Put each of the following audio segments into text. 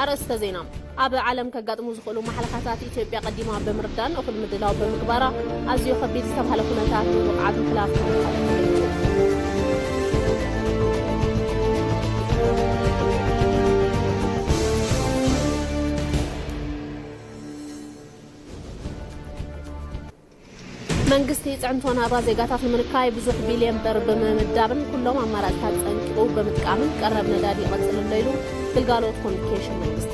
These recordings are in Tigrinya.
ኣርእስተ ዜና። ኣብ ዓለም ከጋጥሙ ዝኽእሉ ማሕለኻታት ኢትዮጵያ ቀዲማ ብምርዳን እኹል ምድላው ብምግባራ ኣዝዩ ከቢድ ዝተባህለ ኩነታት ብብቕዓት ምሕላፍ ተኻኢሉ። መንግስቲ ጽዕንቶ ናብራ ዜጋታት ንምንካይ ብዙሕ ቢልዮን ብር ብምምዳብን ኩሎም ኣማራጽታት ጸንቂቑ ብምጥቃምን ቀረብ ነዳዲ ይቐጽል ኣሎ ኢሉ ግልጋሎት ኮሚኒኬሽን መንግስቲ።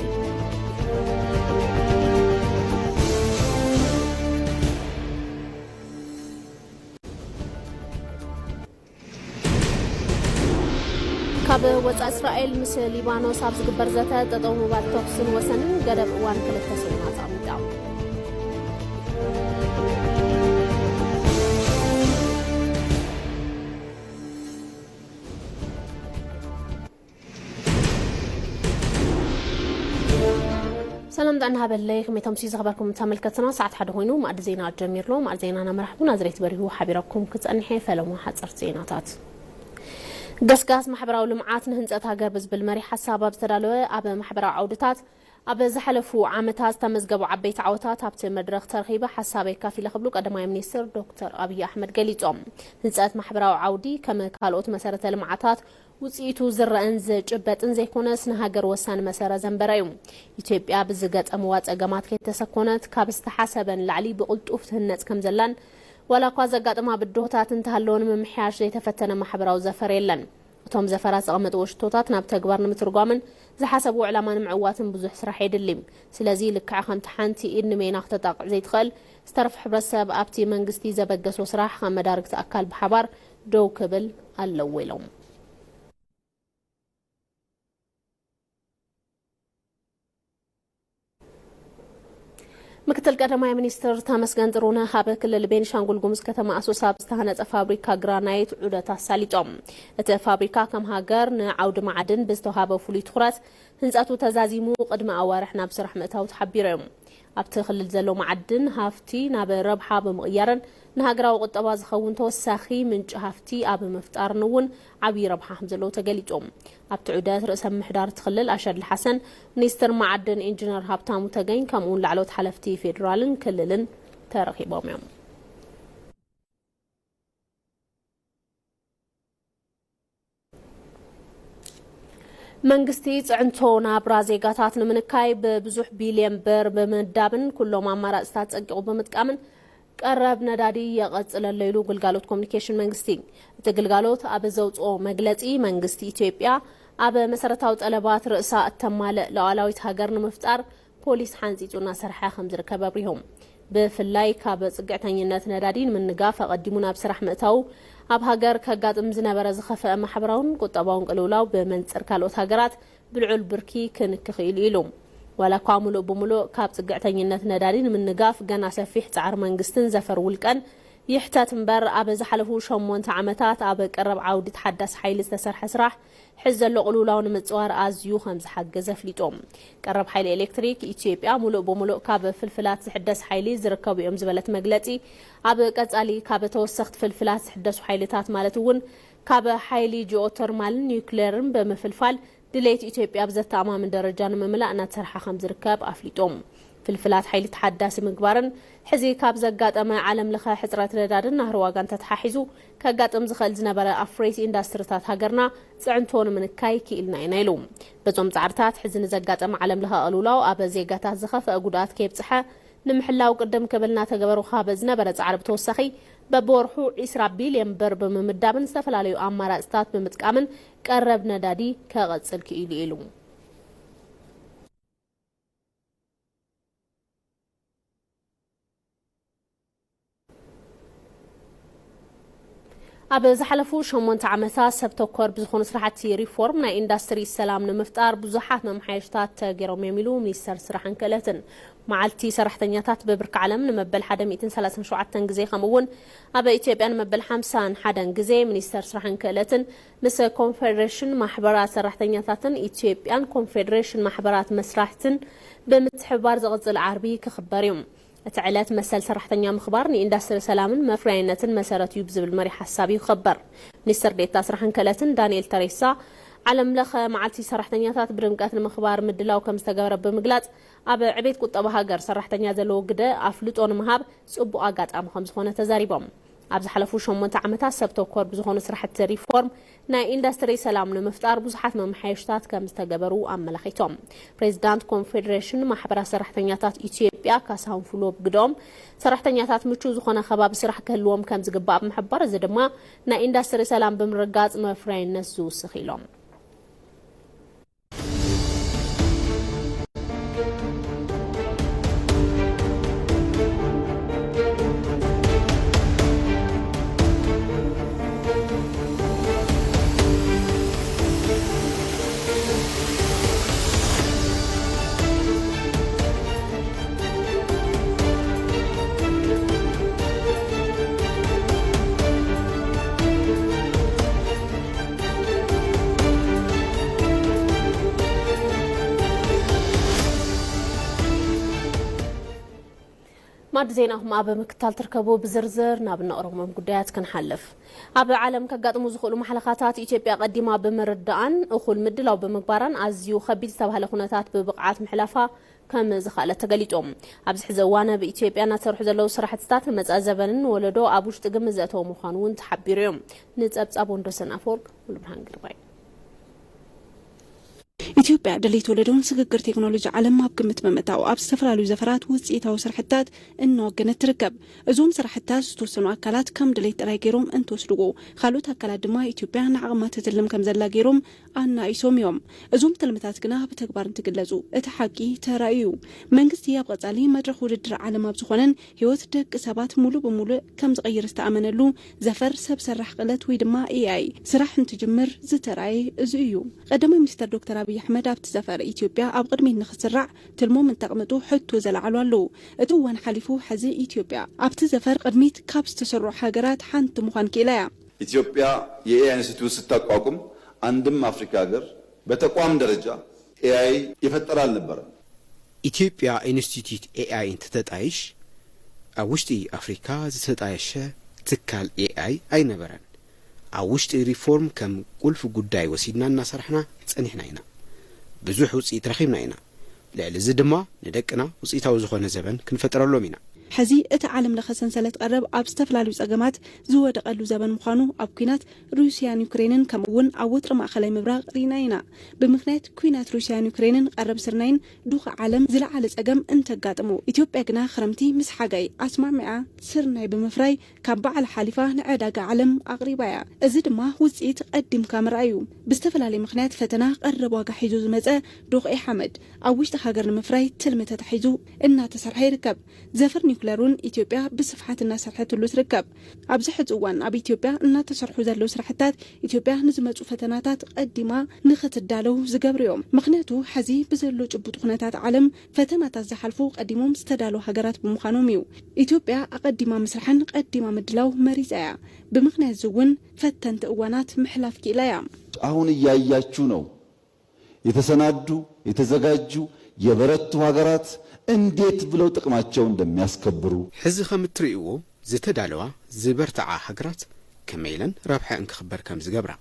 ካብ ወጻኢ እስራኤል ምስ ሊባኖስ ኣብ ዝግበር ዘተ ጠጠው ምባል ተኹስን ወሰንን ገደብ እዋን ክልተ ሰሙናት ኣቐሚጣ። ሰላም ጥዕና ሃበለይ፣ ከመይ ተምሲ ዝኸበርኩም ተመልከትና፣ ሰዓት ሓደ ኮይኑ ማዕዲ ዜና ጀሚርሎ። ማዕዲ ዜና ናመራሕቡ ናዝሬት በሪሁ ሓቢረኩም ክጸንሐ ፈለሙ ሓጸርቲ ዜናታት። ገስጋስ ማሕበራዊ ልምዓት ንህንጸት ሃገር ብዝብል መሪ ሓሳብ ኣብ ዝተዳለወ ኣብ ማሕበራዊ ዓውድታት ኣብ ዝሓለፉ ዓመታት ዝተመዝገቡ ዓበይቲ ዓወታት ኣብቲ መድረኽ ተረኺበ ሓሳብ የካፊለ ክብሉ ቀዳማይ ሚኒስትር ዶክተር ኣብይ ኣሕመድ ገሊጾም። ህንጸት ማሕበራዊ ዓውዲ ከም ካልኦት መሰረተ ልምዓታት ውጽኢቱ ዝረአን ዝጭበጥን ዘይኮነስ ንሃገር ወሳኒ መሰረት ዘንበረ እዩ። ኢትዮጵያ ብዝገጠምዋ ጸገማት ከይተሰኮነት ካብ ዝተሓሰበ ንላዕሊ ብቕልጡፍ ትህነጽ ከም ዘላን ዋላ እኳ ዘጋጥማ ብድሆታት እንተሃለወ ንምምሕያሽ ዘይተፈተነ ማሕበራዊ ዘፈር የለን። እቶም ዘፈራት ዘቐመጥዎ ሽቶታት ናብ ተግባር ንምትርጓምን ዝሓሰብዎ ዕላማ ንምዕዋትን ብዙሕ ስራሕ የድሊ። ስለዚ ልክዕ ከምቲ ሓንቲ ኢድ ንሜና ክተጣቕዕ ዘይትኽእል ዝተረፈ ሕብረተሰብ ኣብቲ መንግስቲ ዘበገሶ ስራሕ ከም መዳርግቲ ኣካል ብሓባር ደው ክብል ኣለዎ ኢሎም። ምክትል ቀዳማይ ሚኒስትር ተመስገን ጥሩነህ ኣብ ክልል ቤኒሻንጉል ጉሙዝ ከተማ ኣሶሳ ኣብ ዝተሃነፀ ፋብሪካ ግራናይት ዑደት ኣሳሊጦም። እቲ ፋብሪካ ከም ሃገር ንዓውዲ መዓድን ብዝተዋሃበ ፍሉይ ትኹረት ህንፀቱ ተዛዚሙ ቅድሚ ኣዋርሕ ናብ ስራሕ ምእታው ተሓቢሩ እዩ። ኣብቲ ክልል ዘሎ መዓድን ሃፍቲ ናብ ረብሓ ብምቕያርን ንሃገራዊ ቁጠባ ዝኸውን ተወሳኺ ምንጪ ሃፍቲ ኣብ ምፍጣርን እውን ዓብዪ ረብሓ ከም ዘለዎ ተገሊጹ። ኣብቲ ዑደት ርእሰ ምምሕዳር እቲ ክልል ኣሸድሊ ሓሰን፣ ሚኒስትር መዓድን ኢንጂነር ሃብታሙ ተገኝ ከምኡውን ላዕለዎት ሓለፍቲ ፌዴራልን ክልልን ተረኺቦም እዮም። መንግስቲ ጽዕንቶ ናብራ ዜጋታት ንምንካይ ብብዙሕ ቢልዮን ብር ብምምዳብን ኩሎም ኣማራጽታት ጸቂቑ ብምጥቃምን ቀረብ ነዳዲ የቐጽል ኣሎ ኢሉ ግልጋሎት ኮሚኒኬሽን መንግስቲ። እቲ ግልጋሎት ኣብ ዘውጽኦ መግለጺ፣ መንግስቲ ኢትዮጵያ ኣብ መሰረታዊ ጠለባት ርእሳ እተማልእ ሉዓላዊት ሃገር ንምፍጣር ፖሊስ ሓንጺጹ እናሰርሐ ከም ዝርከብ ኣብሪሆም። ብፍላይ ካብ ጽግዕተኝነት ነዳዲ ንምንጋፍ ኣቐዲሙ ናብ ስራሕ ምእታው ኣብ ሃገር ከጋጥም ዝነበረ ዝኸፍአ ማሕበራውን ቁጠባውን ቅልውላው ብመንጽር ካልኦት ሃገራት ብልዑል ብርኪ ክንኪ ክኢሉ ኢሉ። ዋላ እኳ ሙሉእ ብሙሉእ ካብ ጽግዕተኝነት ነዳዲ ንምንጋፍ ገና ሰፊሕ ጻዕሪ መንግስትን ዘፈር ውልቀን ይሕተት እምበር፣ ኣብ ዝሓለፉ ሸሞንተ ዓመታት ኣብ ቀረብ ዓውዲ ተሓዳሲ ሓይሊ ዝተሰርሐ ስራሕ ሕዚ ዘሎ ቅልውላው ንምጽዋር ኣዝዩ ከም ዝሓገዘ ኣፍሊጡ። ቀረብ ሓይሊ ኤሌክትሪክ ኢትዮጵያ ሙሉእ ብሙሉእ ካብ ፍልፍላት ዝሕደስ ሓይሊ ዝርከቡ እዮም ዝበለት መግለጺ፣ ኣብ ቀጻሊ ካብ ተወሰኽቲ ፍልፍላት ዝሕደሱ ሓይልታት ማለት እውን ካብ ሓይሊ ጂኦተርማልን ኒውክሌርን ብምፍልፋል ድሌት ኢትዮጵያ ብዘተኣማምን ደረጃ ንምምላእ እናተሰርሐ ከም ዝርከብ ኣፍሊጦም። ፍልፍላት ሓይሊ ተሓዳሲ ምግባርን ሕዚ ካብ ዘጋጠመ ዓለም ለኸ ሕፅረት ነዳድን ናህሪ ዋጋን ተተሓሒዙ ከጋጥም ዝኽእል ዝነበረ ኣፍረይቲ ኢንዳስትሪታት ሃገርና ፅዕንቶ ንምንካይ ክኢልና ኢና ኢሉ። በዞም ፃዕርታት ሕዚ ንዘጋጠመ ዓለም ለኸ ቅልውላው ኣብ ዜጋታት ዝኸፍአ ጉድኣት ከየብፅሐ ንምሕላው ቅድም ክብል እናተገበሩ ካብ ዝነበረ ፃዕሪ ብተወሳኺ በብወርሑ ዒስራ ቢልዮን ብር ብምምዳብን ዝተፈላለዩ ኣማራፅታት ብምጥቃምን ቀረብ ነዳዲ ከቐፅል ክኢሉ ኢሉ። ኣብ ዝሓለፉ ሸሞንተ ዓመታት ሰብ ተኮር ብዝኾኑ ስራሕቲ ሪፎርም ናይ ኢንዳስትሪ ሰላም ንምፍጣር ብዙሓት መምሓየሽታት ተገይሮም እዮም ኢሉ ሚኒስተር ስራሕን ክእለትን። መዓልቲ ሰራሕተኛታት ብብርኪ ዓለም ንመበል ሓደ ሚእትን ሰላሳን ሸውዓተን ግዜ ከምኡ እውን ኣብ ኢትዮጵያ ንመበል ሓምሳን ሓደን ግዜ ሚኒስተር ስራሕን ክእለትን ምስ ኮንፌዴሬሽን ማሕበራት ሰራሕተኛታትን ኢትዮጵያን ኮንፌዴሬሽን ማሕበራት መስራሕትን ብምትሕብባር ዝቕፅል ዓርቢ ክኽበር እዩ። እቲ ዕለት መሰል ሰራሕተኛ ምኽባር ንኢንዳስትሪ ሰላምን መፍረያይነትን መሰረት እዩ ብዝብል መሪ ሓሳብ እዩ ክኽበር። ሚኒስትር ዴታ ስራሕን ክእለትን ዳንኤል ተሬሳ ዓለም ለኸ መዓልቲ ሰራሕተኛታት ብድምቀት ንምኽባር ምድላው ከም ዝተገበረ ብምግላጽ፣ ኣብ ዕቤት ቁጠባ ሃገር ሰራሕተኛ ዘለዎ ግደ ኣፍልጦ ንምሃብ ጽቡቕ ኣጋጣሚ ከም ዝኾነ ተዛሪቦም። ኣብ ዝሓለፉ ሸሞንተ ዓመታት ሰብ ተኮር ብዝኾኑ ስራሕቲ ሪፎርም ናይ ኢንዱስትሪ ሰላም ንምፍጣር ብዙሓት መመሓየሽታት ከም ዝተገበሩ ኣመላኺቶም። ፕሬዚዳንት ኮንፌዴሬሽን ማሕበራት ሰራሕተኛታት ኢትዮጵያ ካሳሁን ፍሎ ብግደኦም፣ ሰራሕተኛታት ምቹው ዝኾነ ከባቢ ስራሕ ክህልዎም ከም ዝግባእ ብምሕባር፣ እዚ ድማ ናይ ኢንዱስትሪ ሰላም ብምርጋጽ መፍረያይነት ዝውስኽ ኢሎም። ማዕዲ ዜናኹም ኣብ ምክታል ትርከቡ። ብዝርዝር ናብ እነቕርቦም ጉዳያት ክንሓልፍ። ኣብ ዓለም ከጋጥሙ ዝኽእሉ ማሕለኻታት ኢትዮጵያ ቀዲማ ብምርዳኣን እኹል ምድላው ብምግባራን ኣዝዩ ከቢድ ዝተባህለ ኩነታት ብብቕዓት ምሕላፋ ከም ዝኸኣለት ተገሊጹ። ኣብዚ ሕዚ እዋን ኣብ ኢትዮጵያ እናተሰርሑ ዘለዉ ስራሕትታት ንመጻኢ ዘበንን ንወለዶ ኣብ ውሽጢ ግምት ዘእተወ ምዃኑ እውን ተሓቢሩ እዩ። ንጸብጻብ ወንዶሰን ኣፈወርቅ ሙሉብርሃን ግርማይ። ኢትዮጵያ ድሌት ወለዶን ስግግር ቴክኖሎጂ ዓለም ኣብ ግምት ብምእታው ኣብ ዝተፈላለዩ ዘፈራት ውፅኢታዊ ስራሕትታት እናወገነት ትርከብ። እዞም ስራሕትታት ዝተወሰኑ ኣካላት ከም ድሌት ጥራይ ገይሮም እንትወስድዎ፣ ካልኦት ኣካላት ድማ ኢትዮጵያ ንዓቕማ ትትልም ከም ዘላ ገይሮም ኣናኢሶም እዮም። እዞም ትልምታት ግና ብተግባር እንትግለፁ እቲ ሓቂ ተራእዩ እዩ። መንግስቲ ኣብ ቀፃሊ መድረኽ ውድድር ዓለም ኣብ ዝኾነን ህይወት ደቂ ሰባት ሙሉእ ብሙሉእ ከም ዝቕይር ዝተኣመነሉ ዘፈር ሰብ ሰራሕ ክእለት ወይ ድማ ኤ ኣይ ስራሕ እንትጅምር ዝተራእየ እዚ እዩ። ቀዳማይ ሚኒስተር ዶክተር ኣብይ ኣሕመድ ኣብቲ ዘፈር ኢትዮጵያ ኣብ ቅድሚት ንኽትስራዕ ትልሞም እንተቕምጡ ሕቶ ዘለዓሉ ኣለዉ። እቲ እዋን ሓሊፉ ሕዚ ኢትዮጵያ ኣብቲ ዘፈር ቅድሚት ካብ ዝተሰርዑ ሃገራት ሓንቲ ምዃን ክኢላ እያ። ኢትዮጵያ የኤአይ ኢንስቲትዩት ስታቋቁም አንድም አፍሪካ ሀገር በተቋም ደረጃ ኤአይ የፈጠረ አልነበረም። ኢትዮጵያ ኢንስቲትዩት ኤኣይ እንትተጣይሽ፣ ኣብ ውሽጢ ኣፍሪካ ዝተጣየሸ ትካል ኤኣይ ኣይነበረን። ኣብ ውሽጢ ሪፎርም ከም ቁልፊ ጉዳይ ወሲድና እናሰራሕና ጸኒሕና ኢና። ብዙሕ ውፅኢት ረኺብና ኢና። ልዕሊ እዚ ድማ ንደቅና ውፅኢታዊ ዝኾነ ዘበን ክንፈጥረሎም ኢና። ሕዚ እቲ ዓለም ለኸ ሰንሰለት ቀረብ ኣብ ዝተፈላለዩ ጸገማት ዝወደቐሉ ዘበን ምዃኑ ኣብ ኲናት ሩስያን ዩክሬንን ከምኡ እውን ኣብ ወጥሪ ማእኸላይ ምብራቕ ርኢና ኢና። ብምኽንያት ኲናት ሩስያን ዩክሬንን ቀረብ ስርናይን ድኹዒ ዓለም ዝለዓለ ጸገም እንተጋጥሞ፣ ኢትዮጵያ ግና ክረምቲ ምስ ሓጋይ ኣስማሚዓ ስርናይ ብምፍራይ ካብ ባዕላ ሓሊፋ ንዕዳጋ ዓለም ኣቕሪባ እያ። እዚ ድማ ውፅኢት ቀዲምካ ምርኣይ እዩ። ብዝተፈላለየ ምኽንያት ፈተና ቀረብ ዋጋ ሒዙ ዝመፀ ድኹዒ ሓመድ ኣብ ውሽጢ ሃገር ንምፍራይ ትልሚ ተታሒዙ እናተሰርሐ ይርከብ። ዘፈር ኒውክለር እውን ኢትዮጵያ ብስፍሓት እናሰርሐትሉ ትርከብ። ኣብዚ ሕዚ እዋን ኣብ ኢትዮጵያ እናተሰርሑ ዘለዉ ስራሕታት ኢትዮጵያ ንዝመፁ ፈተናታት ቀዲማ ንኽትዳለው ዝገብሩ እዮም። ምኽንያቱ ሕዚ ብዘሎ ጭቡጥ ኩነታት ዓለም ፈተናታት ዝሓልፉ ቀዲሞም ዝተዳለዉ ሃገራት ብምዃኖም እዩ። ኢትዮጵያ ኣቐዲማ ምስራሕን ቀዲማ ምድላው መሪፃ እያ። ብምኽንያት እዚ እውን ፈተንቲ እዋናት ምሕላፍ ክኢላ እያ። አሁን እያያችሁ ነው። የተሰናዱ፣ የተዘጋጁ፣ የበረቱ ሀገራት እንዴት ብለው ጥቅማቸውን እንደሚያስከብሩ። ሕዚ ከም እትርእይዎ ዝተዳለዋ፣ ዝበርትዓ ሃገራት ከመይ ኢለን ረብሐ እንክኽበር ከም ዝገብራ፣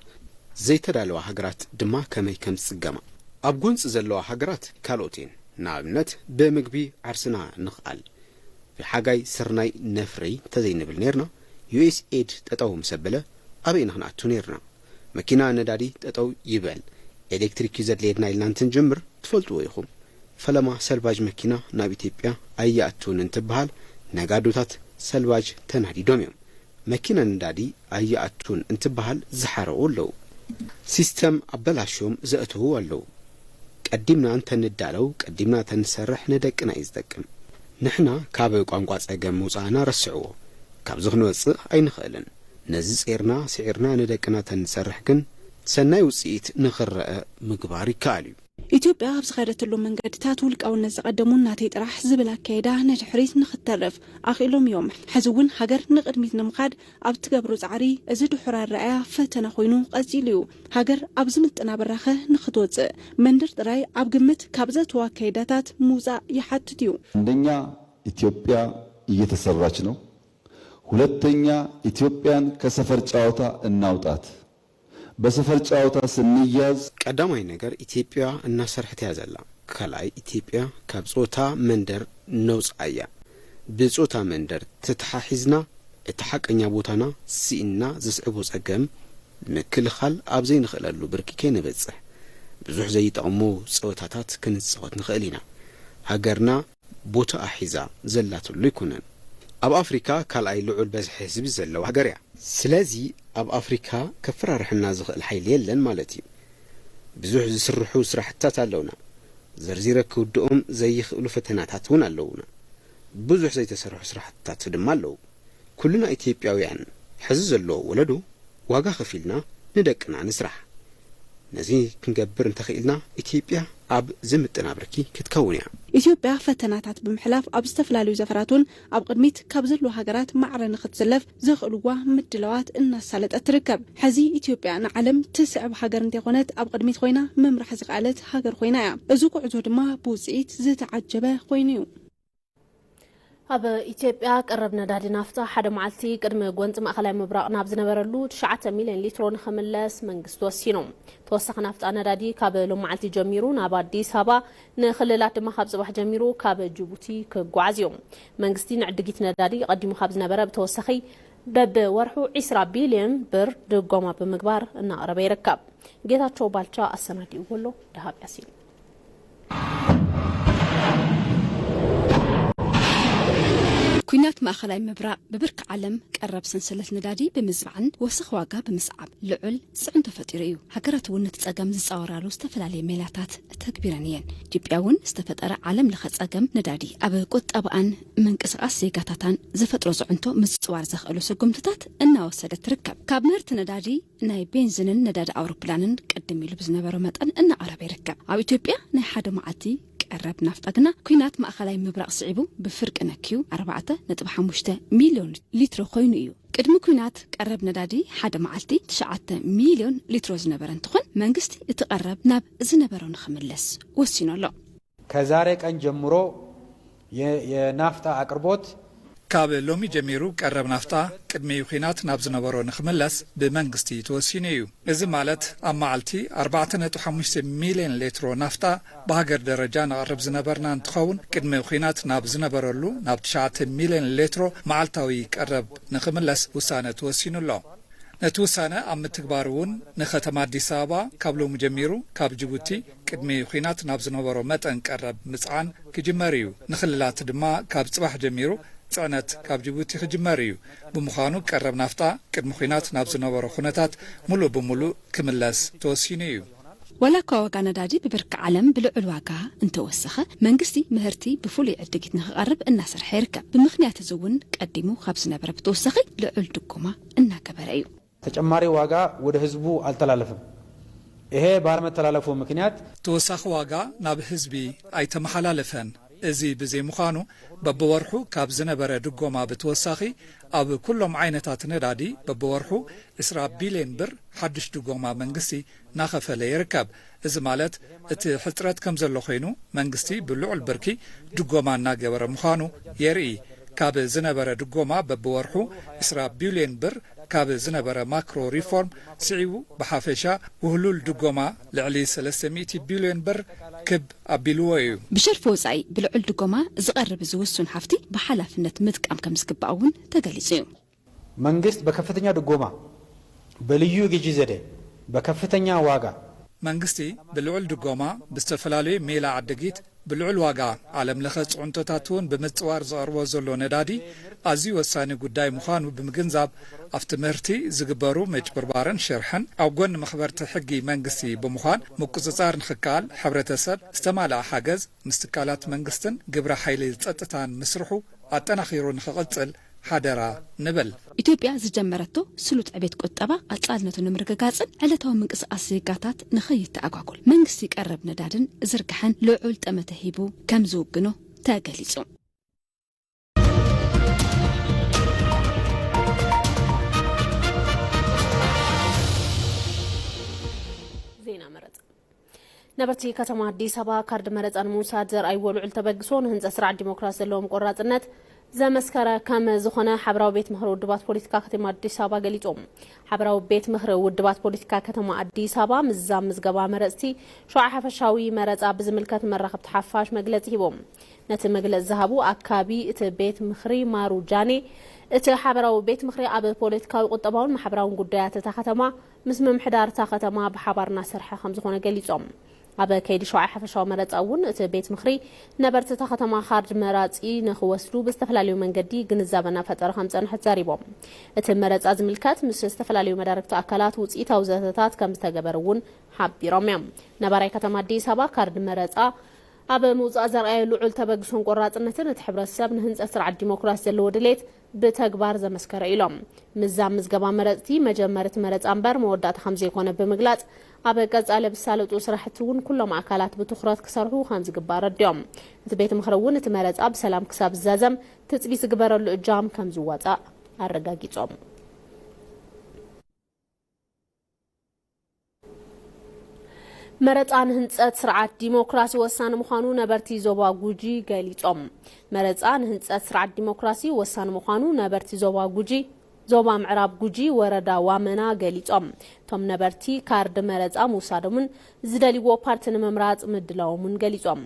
ዘይተዳለዋ ሃገራት ድማ ከመይ ከም ዝጽገማ። ኣብ ጎንጺ ዘለዋ ሃገራት ካልኦት እየን። ንኣብነት ብምግቢ ዓርስና ንኽኣል። ብሓጋይ ስርናይ ነፍሪ እንተዘይንብል ነይርና፣ ዩ ኤስ ኤድ ጠጠው ምስ ኣበለ ኣበይ ኢና ክንኣቱ ነይርና? መኪና ነዳዲ ጠጠው ይበል፣ ኤሌክትሪክ እዩ ዘድልየና ኢልና እንትንጅምር ትፈልጥዎ ኢኹም። ፈለማ ሰልቫጅ መኪና ናብ ኢትዮጵያ ኣይኣቱን እንትበሃል ነጋዶታት ሰልቫጅ ተናዲዶም እዮም። መኪና ነዳዲ ኣይኣቱን እንትበሃል ዝሓረቑ ኣለዉ። ሲስተም ኣበላሽዮም ዘእተዉ ኣለዉ። ቀዲምና እንተንዳለው፣ ቀዲምና ተንሰርሕ ንደቅና እዩ ዝጠቅም። ንሕና ካብ ቋንቋ ጸገም ምውጻእና ረስዕዎ። ካብዚ ክንወጽእ ኣይንኽእልን። ነዚ ጼርና ስዒርና ንደቅና ተንሰርሕ ግን ሰናይ ውጽኢት ንኽረአ ምግባር ይከኣል እዩ። ኢትዮጵያ ኣብ ዝኸደትሎም መንገድታት ውልቃውነት ዝቐደሙን ናተይ ጥራሕ ዝብል ኣካይዳ ንድሕሪት ንኽትተርፍ ኣኽኢሎም እዮም። ሕዚ እውን ሃገር ንቕድሚት ንምኻድ ኣብ ትገብሮ ጻዕሪ እዚ ድሑር ኣረኣያ ፈተና ኮይኑ ቀጺሉ እዩ። ሃገር ኣብ ዝምጥና ብራኸ ንኽትወጽእ መንድር ጥራይ ኣብ ግምት ካብ ዘእተዎ ኣካይዳታት ምውጻእ ይሓትት እዩ። አንደኛ ኢትዮጵያ እየተሰራች ነው። ሁለተኛ ኢትዮጵያን ከሰፈር ጨዋታ እናውጣት። በሰፈር ጨዋታ ስንያዝ ቀዳማይ ነገር ኢትዮጵያ እናሰርሐት እያ ዘላ። ካልኣይ ኢትዮጵያ ካብ ጾታ መንደር ነውጽኣ እያ። ብጾታ መንደር ተተሓሒዝና እቲ ሓቀኛ ቦታና ስኢንና ዘስዕቦ ጸገም ምክልኻል ኣብ ዘይንኽእለሉ ብርኪ ከይንበጽሕ ብዙሕ ዘይጠቕሙ ጸወታታት ክንጻወት ንኽእል ኢና። ሃገርና ቦታኣ ሒዛ ዘላትሉ ኣይኮነን። ኣብ ኣፍሪካ ካልኣይ ልዑል በዝሒ ህዝቢ ዘለዋ ሃገር እያ። ስለዚ ኣብ ኣፍሪካ ከፈራርሐና ዝኽእል ሓይሊ የለን ማለት እዩ። ብዙሕ ዝስርሑ ስራሕትታት ኣለውና። ዘርዚረ ክውድኦም ዘይኽእሉ ፈተናታት እውን ኣለውና። ብዙሕ ዘይተሰርሑ ስራሕትታት ድማ ኣለዉ። ኩልና ኢትዮጵያውያን ሕዚ ዘሎ ወለዶ ዋጋ ከፊልና ንደቅና ንስራሕ። ነዚ ክንገብር እንተኽኢልና ኢትዮጵያ ኣብ ዝምጥና ብርኪ ክትከውን እያ። ኢትዮጵያ ፈተናታት ብምሕላፍ ኣብ ዝተፈላለዩ ዘፈራት እውን ኣብ ቅድሚት ካብ ዘለዋ ሃገራት ማዕረ ንክትስለፍ ዘኽእልዋ ምድላዋት እናሳለጠት ትርከብ። ሕዚ ኢትዮጵያ ንዓለም ትስዕብ ሃገር እንተይኮነት ኣብ ቅድሚት ኮይና ምምራሕ ዝኸኣለት ሃገር ኮይና እያ። እዚ ጉዕዞ ድማ ብውፅኢት ዝተዓጀበ ኮይኑ እዩ። ኣብ ኢትዮጵያ ቀረብ ነዳዲ ናፍጣ ሓደ መዓልቲ ቅድሚ ጎንፂ ማእኸላይ ምብራቕ ናብ ዝነበረሉ ትሽዓተ ሚልዮን ሊትሮ ንኽምለስ መንግስቲ ወሲኑ። ተወሳኺ ናፍጣ ነዳዲ ካብ ሎም መዓልቲ ጀሚሩ ናብ ኣዲስ ኣበባ ንክልላት ድማ ካብ ፅባሕ ጀሚሩ ካብ ጅቡቲ ክጓዓዝ እዩ። መንግስቲ ንዕድጊት ነዳዲ ቀዲሙ ካብ ዝነበረ ብተወሳኺ በብወርሑ ዒስራ ቢልዮን ብር ድጎማ ብምግባር እናቕረበ ይርከብ። ጌታቸው ባልቻ ኣሰናዲእዎ ኣሎ። ደሃብ ያሲን። ኲናት ማእኸላይ ምብራቕ ብብርኪ ዓለም ቀረብ ሰንሰለት ነዳዲ ብምዝባዕን ወሰኽ ዋጋ ብምስዓብ ልዑል ፅዕንቶ ፈጢሩ እዩ። ሃገራት እውን ነቲ ፀገም ዝፃወራሉ ዝተፈላለየ ሜላታት ተግቢረን እየን። ኢትዮጵያ እውን ዝተፈጠረ ዓለም ለኸ ፀገም ነዳዲ ኣብ ቁጠባኣን ምንቅስቓስ ዜጋታታን ዝፈጥሮ ፅዕንቶ ምፅዋር ዘኽእሉ ስጉምትታት እናወሰደት ትርከብ። ካብ ምህርቲ ነዳዲ ናይ ቤንዚንን ነዳዲ ኣውሮፕላንን ቅድም ኢሉ ብዝነበሮ መጠን እናቐረበ ይርከብ። ኣብ ኢትዮጵያ ናይ ሓደ መዓልቲ ቀረብ ናፍጣ ግና ኲናት ማእኸላይ ምብራቕ ስዒቡ ብፍርቂ ነክዩ ኣርባዕተ ነጥቢ ሓሙሽተ ሚልዮን ሊትሮ ኮይኑ እዩ። ቅድሚ ኲናት ቀረብ ነዳዲ ሓደ መዓልቲ ትሽዓተ ሚልዮን ሊትሮ ዝነበረ እንትኾን መንግስቲ እቲ ቀረብ ናብ ዝነበሮ ንኽምለስ ወሲኑ ኣሎ። ከዛሬ ቀን ጀምሮ የ- የናፍጣ አቅርቦት ካብ ሎሚ ጀሚሩ ቀረብ ናፍጣ ቅድሚ ኲናት ናብ ዝነበሮ ንኽምለስ ብመንግስቲ ተወሲኑ እዩ። እዚ ማለት ኣብ መዓልቲ ኣርባዕተ ነጥቢ ሓሙሽተ ሚልዮን ሌትሮ ናፍጣ ብሃገር ደረጃ ነቕርብ ዝነበርና እንትኸውን ቅድሚ ኲናት ናብ ዝነበረሉ ናብ ትሽዓተ ሚልዮን ሌትሮ መዓልታዊ ቀረብ ንኽምለስ ውሳነ ተወሲኑ ኣሎ። ነቲ ውሳነ ኣብ ምትግባር እውን ንከተማ ኣዲስ ኣበባ ካብ ሎሚ ጀሚሩ ካብ ጅቡቲ ቅድሚ ኲናት ናብ ዝነበሮ መጠን ቀረብ ምጽዓን ክጅመር እዩ። ንክልላት ድማ ካብ ጽባሕ ጀሚሩ ጽዕነት ካብ ጅቡቲ ክጅመር እዩ። ብምዃኑ ቀረብ ናፍጣ ቅድሚ ኲናት ናብ ዝነበሮ ኩነታት ሙሉእ ብሙሉእ ክምለስ ተወሲኑ እዩ። ዋላ እኳ ዋጋ ነዳዲ ብብርኪ ዓለም ብልዑል ዋጋ እንተወሰኸ፣ መንግስቲ ምህርቲ ብፍሉይ ዕድጊት ንክቐርብ እናሰርሐ ይርከብ። ብምኽንያት እዚ እውን ቀዲሙ ካብ ዝነበረ ብተወሳኺ ልዑል ድጎማ እናገበረ እዩ። ተጨማሪ ዋጋ ወደ ህዝቡ አልተላለፈም። ይሄ ባለመተላለፉ ምክንያት ተወሳኺ ዋጋ ናብ ህዝቢ ኣይተመሓላለፈን። እዚ ብዘይምዃኑ በብወርሑ ካብ ዝነበረ ድጎማ ብተወሳኺ ኣብ ኩሎም ዓይነታት ነዳዲ በብወርሑ ዕስራ ቢልዮን ብር ሓድሽ ድጎማ መንግስቲ እናኸፈለ ይርከብ። እዚ ማለት እቲ ሕፅረት ከም ዘሎ ኮይኑ መንግስቲ ብልዑል ብርኪ ድጎማ እናገበረ ምዃኑ የርኢ። ካብ ዝነበረ ድጎማ በብወርሑ ዕስራ ቢልዮን ብር ካብ ዝነበረ ማክሮ ሪፎርም ስዒቡ ብሓፈሻ ውህሉል ድጎማ ልዕሊ ሰለስተ ሚእቲ ቢልዮን ብር ክብ ኣቢልዎ እዩ። ብሸርፊ ወፃኢ ብልዑል ድጎማ ዝቐርብ እዚ ውሱን ሃፍቲ ብሓላፍነት ምጥቃም ከም ዝግባእ እውን ተገሊፁ እዩ። መንግስት በከፍተኛ ድጎማ፣ በልዩ ግዢ ዘዴ፣ በከፍተኛ ዋጋ፣ መንግስቲ ብልዑል ድጎማ ብዝተፈላለዩ ሜላ ዕድጊት ብልዑል ዋጋ ዓለም ለኸ ፅዕንቶታት እውን ብምፅዋር ዘቕርቦ ዘሎ ነዳዲ ኣዝዩ ወሳኒ ጉዳይ ምዃኑ ብምግንዛብ ኣብቲ ምህርቲ ዝግበሩ ምጭብርባርን ሽርሕን ኣብ ጎኒ መኽበርቲ ሕጊ መንግስቲ ብምዃን ምቁፅፃር ንኽከኣል ሕብረተሰብ ዝተማልኣ ሓገዝ ምስ ትካላት መንግስትን ግብረ ሓይሊ ፀጥታን ምስርሑ ኣጠናኺሩ ንኽቕፅል ሓደራ ንብል። ኢትዮጵያ ዝጀመረቶ ስሉጥ ዕቤት ቁጠባ ቀፃልነቱ ንምርግጋፅን ዕለታዊ ምንቅስቃስ ዜጋታት ንኸይተኣጓጎል መንግስቲ ቀረብ ነዳድን ዝርግሐን ልዑል ጠመተ ሂቡ ከም ዝውግኖ ተገሊፁ። ዜና መረፃ ነበርቲ ከተማ ኣዲስ ኣበባ ካርድ መረፃ ንምውሳድ ዘርኣይዎ ልዑል ተበግሶ ንህንፀት ስርዓት ዲሞክራሲ ዘለዎም ቆራፅነት ዘመስከረ ከም ዝኾነ ሓበራዊ ቤት ምኽሪ ውድባት ፖለቲካ ከተማ ኣዲስ ኣበባ ገሊጹ። ሓበራዊ ቤት ምኽሪ ውድባት ፖለቲካ ከተማ ኣዲስ ኣበባ ምዛም ምዝገባ መረፅቲ ሸውዓይ ሓፈሻዊ መረፃ ብዝምልከት መራኸብቲ ሓፋሽ መግለፂ ሂቦም። ነቲ መግለፂ ዝሃቡ ኣካቢ እቲ ቤት ምኽሪ ማሩ ጃኔ፣ እቲ ሓበራዊ ቤት ምኽሪ ኣብ ፖለቲካዊ፣ ቁጠባውን ማሕበራውን ጉዳያት እታ ከተማ ምስ ምምሕዳር እታ ከተማ ብሓባር እናሰርሐ ከም ዝኾነ ገሊጾም። ኣብ ከይዲ ሸውዓይ ሓፈሻዊ መረጻ እውን እቲ ቤት ምኽሪ ነበርቲ እታ ከተማ ካርድ መራጺ ንኽወስዱ ብዝተፈላለዩ መንገዲ ግንዛበ እናፈጠረ ከም ዝጸንሐ ተዛሪቦም። እቲ መረጻ ዝምልከት ምስ ዝተፈላለዩ መዳርግቲ ኣካላት ውጽኢታዊ ዘተታት ከም ዝተገበረ እውን ሓቢሮም እዮም። ነባራይ ከተማ ኣዲስ ኣበባ ካርድ መረጻ ኣብ ምውጻእ ዘርኣየ ልዑል ተበግሶን ቆራጽነትን እቲ ሕብረተሰብ ንህንጸት ስርዓት ዲሞክራሲ ዘለዎ ድሌት ብተግባር ዘመስከረ ኢሎም። ምዛም ምዝገባ መረጽቲ መጀመሪ እቲ መረጻ እምበር መወዳእታ ከም ዘይኮነ ብምግላጽ፣ ኣብ ቀጻሊ ብሳለጡ ስራሕቲ እውን ኩሎም ኣካላት ብትኹረት ክሰርሑ ከም ዝግባእ ኣረዲኦም። እቲ ቤት ምኽሪ እውን እቲ መረጻ ብሰላም ክሳብ ዝዛዘም ትጽቢት ዝግበረሉ እጃም ከም ዝዋጻእ ኣረጋጊጾም። መረጻ ንህንጸት ስርዓት ዲሞክራሲ ወሳኒ ምዃኑ ነበርቲ ዞባ ጉጂ ገሊጾም። መረጻ ንህንጸት ስርዓት ዲሞክራሲ ወሳኒ ምዃኑ ነበርቲ ዞባ ጉጂ፣ ዞባ ምዕራብ ጉጂ ወረዳ ዋመና ገሊጾም። እቶም ነበርቲ ካርድ መረጻ ምውሳዶምን ዝደልይዎ ፓርቲ ንምምራጽ ምድላዎምን ገሊጾም።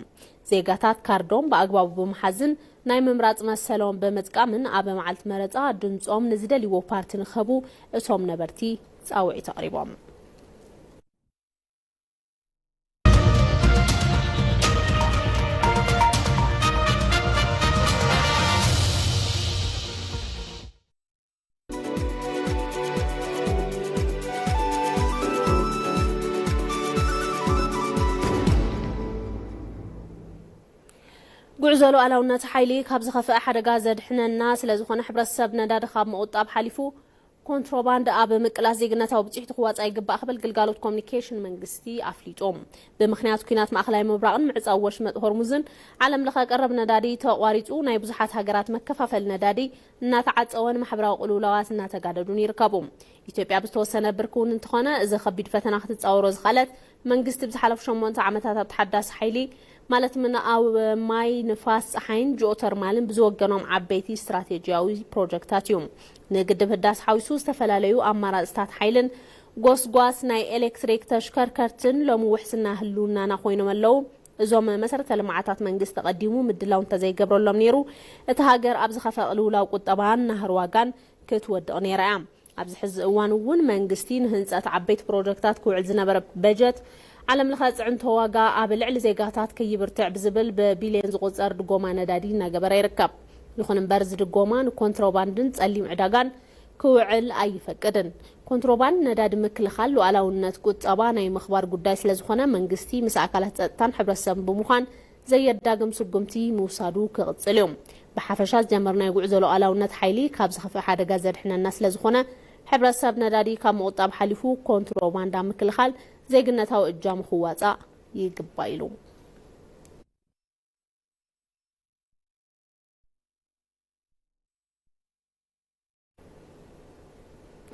ዜጋታት ካርዶም ብኣግባቡ ብምሓዝን ናይ ምምራጽ መሰሎም ብምጥቃምን ኣብ መዓልቲ መረጻ ድምጾም ንዝደልይዎ ፓርቲ ንክህቡ እቶም ነበርቲ ጻውዒት ኣቕሪቦም። ጉዕዞ ሉዓላውነት ሓይሊ ካብ ዝኸፍአ ሓደጋ ዘድሕነና ስለ ዝኾነ፣ ሕብረተሰብ ነዳዲ ካብ ምቑጣብ ሓሊፉ ኮንትሮባንድ ኣብ ምቅላስ ዜግነታዊ ብፅሒቱ ክዋፃእ ይግባእ ክብል ግልጋሎት ኮሚኒኬሽን መንግስቲ ኣፍሊጡ። ብምኽንያት ኲናት ማእኸላይ ምብራቕን ምዕፃው ወሽመጥ ሆርሙዝን ዓለም ለኸ ቀረብ ነዳዲ ተቋሪፁ ናይ ብዙሓት ሃገራት መከፋፈሊ ነዳዲ እናተዓፀወን ማሕበራዊ ቅልውላዋት እናተጋደዱን ይርከቡ። ኢትዮጵያ ብዝተወሰነ ብርኪ እውን እንተኾነ እዚ ከቢድ ፈተና ክትፃወሮ ዝኸኣለት መንግስቲ ብዝሓለፉ ሸሞንተ ዓመታት ኣብ ተሓዳሲ ሓይሊ ማለት ምንኣው ማይ፣ ንፋስ፣ ፀሓይን ጂኦተርማልን ብዝወገኖም ዓበይቲ ስትራቴጂያዊ ፕሮጀክታት እዩ። ንግድብ ህዳስ ሓዊሱ ዝተፈላለዩ ኣማራፅታት ሓይልን ጎስጓስ ናይ ኤሌክትሪክ ተሽከርከርትን ሎሚ ውሕስና ህልውናና ኮይኖም ኣለዉ። እዞም መሰረተ ልምዓታት መንግስቲ ቀዲሙ ምድላው እንተዘይገብረሎም ነይሩ፣ እታ ሃገር ኣብ ዝኸፈ ቅልውላው ቁጠባን ናህሪ ዋጋን ክትወድቕ ነይራ እያ። ኣብዚ ሕዚ እዋን እውን መንግስቲ ንህንፀት ዓበይቲ ፕሮጀክታት ክውዕል ዝነበረ በጀት ዓለም ለኸ ፅዕንቶ ዋጋ ኣብ ልዕሊ ዜጋታት ከይብርትዕ ብዝብል ብቢልዮን ዝቑፀር ድጎማ ነዳዲ እናገበረ ይርከብ። ይኹን እምበር እዚ ድጎማ ንኮንትሮባንድን ፀሊም ዕዳጋን ክውዕል ኣይፈቅድን። ኮንትሮባንድ ነዳዲ ምክልኻል ሉዓላውነት ቁጠባ ናይ ምኽባር ጉዳይ ስለዝኾነ መንግስቲ ምስ ኣካላት ፀጥታን ሕብረተሰብን ብምዃን ዘየዳግም ስጉምቲ ምውሳዱ ክቕፅል እዩ። ብሓፈሻ ዝጀመርናዮ ጉዕዞ ሉዓላውነት ሓይሊ ካብ ዝኸፍእ ሓደጋ ዘድሕነና ስለዝኾነ ሕብረተሰብ ነዳዲ ካብ ምቑጣብ ሓሊፉ ኮንትሮባንዳ ምክልኻል ዜግነታዊ እጃሙ ክዋፃእ ይግባእ ኢሉ።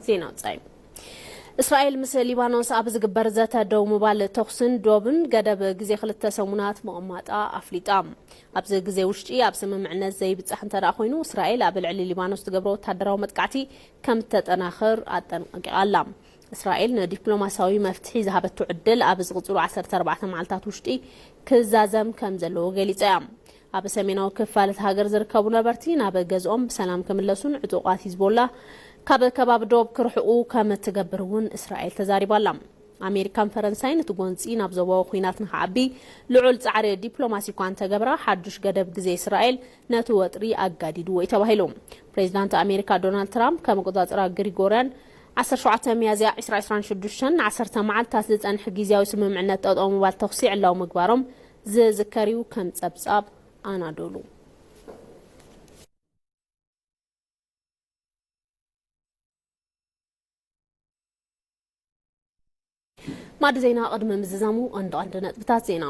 ዜና ወጻኢ። እስራኤል ምስ ሊባኖስ ኣብ ዝግበር ዘተ ደው ምባል ተኹስን ዶብን ገደብ ግዜ ክልተ ሰሙናት ምቕማጣ ኣፍሊጣ። ኣብዚ ግዜ ውሽጢ ኣብ ስምምዕነት ዘይብጻሕ እንተ ደኣ ኮይኑ፣ እስራኤል ኣብ ልዕሊ ሊባኖስ ትገብሮ ወታደራዊ መጥቃዕቲ ከም እተጠናኽር ኣጠንቂቓ ኣላ። እስራኤል ንዲፕሎማስያዊ መፍትሒ ዝሃበቶ ዕድል ኣብ ዝቕጽሉ ዓሰርተ ኣርባዕተ መዓልታት ውሽጢ ክዛዘም ከም ዘለዎ ገሊጻ እያ። ኣብ ሰሜናዊ ክፋል እታ ሃገር ዝርከቡ ነበርቲ ናብ ገዝኦም ብሰላም ክምለሱን ዕጡቓት ሂዝቦላ ካብ ከባቢ ዶብ ክርሕቑ ከም እትገብር እውን እስራኤል ተዛሪባ ኣላ። ኣሜሪካን ፈረንሳይን እቲ ጎንጺ ናብ ዞባዊ ኲናት ንኽዓቢ ልዑል ጻዕሪ ዲፕሎማሲ እኳ እንተገብራ፣ ሓዱሽ ገደብ ግዜ እስራኤል ነቲ ወጥሪ ኣጋዲድዎ እዩ ተባሂሉ። ፕሬዚዳንት ኣሜሪካ ዶናልድ ትራምፕ ከመቆጻጽራ ግሪጎርያን ዓሰርተ ሸውዓተ ሚያዝያ ዕስራ ዕስራን ሽዱሽተን ንዓሰርተ መዓልታት ዝጸንሕ ግዝያዊ ስምምዕነት ጠጠው ምባል ተኹሲ ዕላዊ ምግባሮም ዝዝከር እዩ፣ ከም ጸብጻብ ኣናዶሉ። ማዕዲ ዜና ቅድሚ ምዝዛሙ ቀንዲ ቀንዲ ነጥብታት ዜና።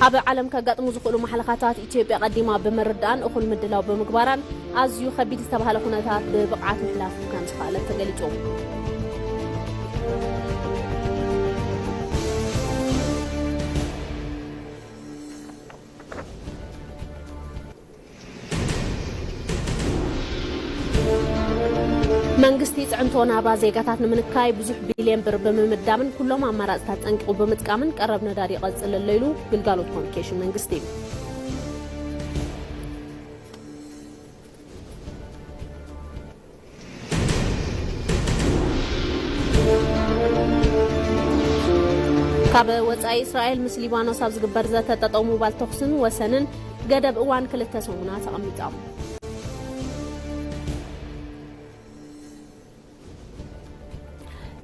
ኣብ ዓለም ከጋጥሙ ዝኽእሉ ማሕለኻታት ኢትዮጵያ ቀዲማ ብምርዳእን እኹል ምድላው ብምግባራን ኣዝዩ ከቢድ ዝተባህለ ኩነታት ብብቕዓት ምሕላፍ ከም ዝኸኣለት ተገሊጹ። መንግስቲ ጽዕንቶ ናብራ ዜጋታት ንምንካይ ብዙሕ ቢልዮን ብር ብምምዳብን ኩሎም ኣማራጽታት ጠንቂቑ ብምጥቃምን ቀረብ ነዳዲ ይቐጽል ኣሎ ኢሉ ግልጋሎት ኮሚኒኬሽን መንግስቲ። ካብ ወጻኢ እስራኤል ምስ ሊባኖስ ኣብ ዝግበር ዘተ ጠጠው ምባል ተኹስን ወሰንን ገደብ እዋን ክልተ ሰሙናት ኣቐሚጣ።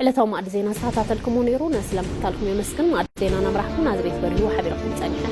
ዕለታዊ ማዕዲ ዜና ዝተኸታተልኩሞ ነይሩ። ነስለ ምክታልኩም የመስግን። ማዕዲ ዜና ናምራሕኩም ናዝሬት በሪሁ ሓቢረኩም ጸኒሐ።